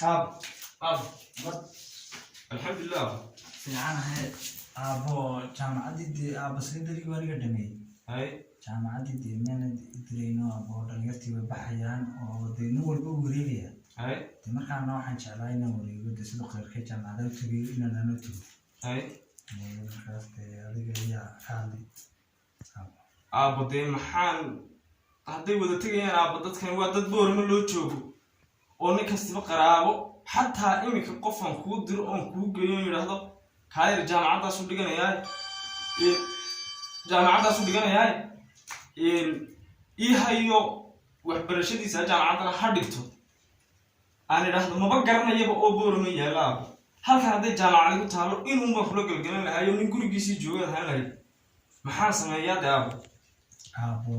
Aab. Aab, alxamdulilah. Fiicanahay, aabo. Jaamacaddii dee, aabo, secondarygii waa niga dhameeyey. Hay. Jaamacaddii dee meelna dirayno, aabo. Dhalinyartii way baxayaan oo dee nin walba u wareegaya. Hay. Dee markaana waxaan jeclaa inaan wareego dee, sidoo khayrkay jaamacada u tagay inaan anoo tago. Hay. Markaas dee adiga ayaa ka hadlay, aabo. Aabbo, dee maxaan hadday wada tegayaan, aabbo? Dadkan waa dad Boorama loo joogo oo nin kastiba qaraabo. Xataa iminka qofaan kuu diro oon kuu geeyo oon yidhaahdo kaayar jaamacaddaasu dhiganayaa, jaamacaddaasu dhiganayaa, ii hayo waxbarashadiisa, jaamacaddana ha dhigto aan idhaahdo, maba garanayaba oo Boorama yaalla, aabbo. Halkan hadday jaamacad igu taalo, inuun baan kula gelgelan lahayo, nin gurigiisii joogaan ahaan lahayd. Maxaan sameeyaa de, aabbo? Aabo,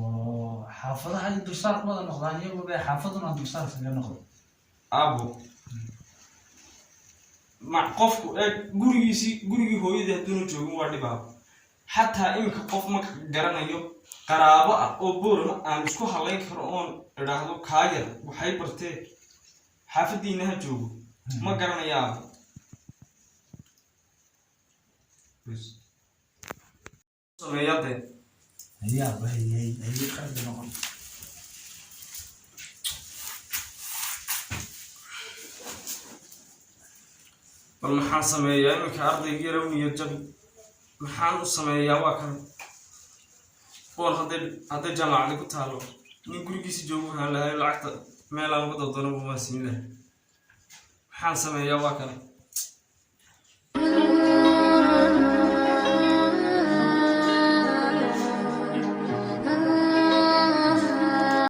xaafadaha iyo dulsaar ku wada noqdaan iyagu be, xaafaduna dulsaar kaga noqdo. Aabbo, ma qofku eeg gurigiisii, gurigii hooyadii hadduuna joogin waa dhib, aabbo. Xataa iminka qof ma garanayo qaraabo ah oo Boorama aan isku halayn karo oon idhaahdo kaayar waxay bartee xaafadiina ha joogo, ma garanayo, aabbo. Sameeyaa dee? Haye, aabo, hayey hayey, qalbi noqon. Bal maxaan sameeyaa iminka? Ardayga yarow niyad jabi, maxaan u sameeyaa? Waa kan boon hadday jaamacadi ku taalo, nin gurigiisi joogu haan lahayo, lacagta meelaan uga doodoonaba waan siin lahay. Maxaan sameeyaa? Waa kane.